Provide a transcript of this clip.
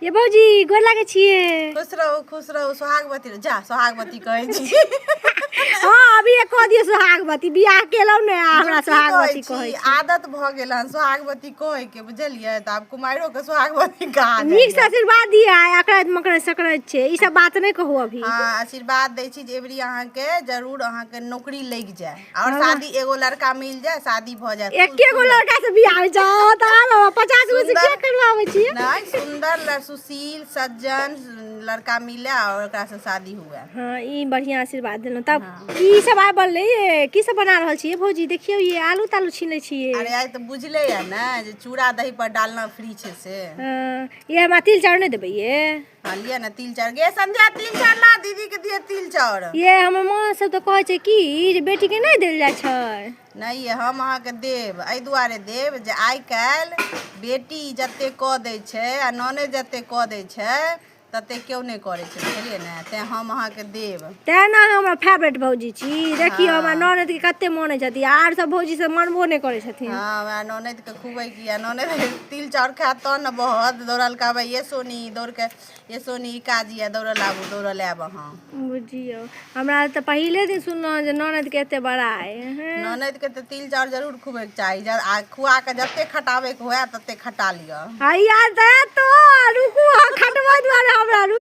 ये भौजी, गोर लागै छियै। खुश रहू, खुश रहू, सोहागवती रहू। जा, सोहागवती कहै छी। हँ, अभी एक कह दियौ सोहागवती। बियाह केलहुँ ने आ हमरा की कहै सोहागवती छी, कहै छी। आदत भऽ गेल हन सोहागवती कहै के, बुझलियै? तऽ आब कुमारिओ के सोहागवती कहा नीक से जाइए। आशीर्वाद दिअ। आइ अकराइत मकराइत सकराइत छै, ई सब बात नहि कहू अभी। हँ, आशीर्वाद दै छी जे एबरी अहाँके जरूर अहाँके नौकरी लागि जाय आओर शादी, एगो लड़का मिल जाय, शादी भऽ जाय। एके गो लड़का से बियाह होइ छै तऽ आब 50 गो से सुन्दर- किया करवाबै छियै? नहि, सुंदर सुशील सज्जन लड़का मिले और ओकरा से शादी हुए। हँ, ई बढ़िया आशीर्वाद देलहुँ। तब की सब आइ बनलै ये? की सब बना रहल छियै भौजी? देखियौ, ये आलू तालू छीलै छियै। अरे, आइ तऽ बुझले ये ने जे चूड़ा दही पर डालना फ्री छै से। हँ, ये हमरा तिल चाउर नहि देबै ये? हाँ, लिअ ने तिल चाउर। गे संध्या, तिल चाउर ला, दीदी के दिए तिल चाउर। ये हमर माँ सब तऽ कहै छै कि जे बेटीके नहि देल जाइ छै। नहि ये, हम अहाँके देब। एहि दुआरे देब जे आइ काल्हि बेटी जते कऽ दै छै आ ननैद जते कऽ दै छै, तते केओ नहि करै छै, बुझलियै ने? तेँ हम अहाँके देब। तेँ ने अहाँ हमरा फेवरेट भौजी छी। देखियौ, हमरा ननदिके कते मानै छथिन, आर सब भौजी सब मानबो नहि करै छथिन। हँ, हमरा ननदिके खुबै की आ ननद तिल चाउर खायत तहन ने बहत दौड़ल। कहबै, ये सोनी, दौड़ के, ये सोनी, ई काज यऽ, दौड़ल आबू, दौड़ल आयब अहाँ। बुझियौ, हमरा तऽ पहिले दिन सुनलहुँ जे ननदिके एते बड़ाइ हैं। ननदिके तऽ तिल चाउर जरूर खुबैके चाही आ खुआ कऽ जते खटाबैके हुए तते खटा लिअ। हैया दे तो, रुकू, अहाँ खटबै दुआरे हमरा रुकू।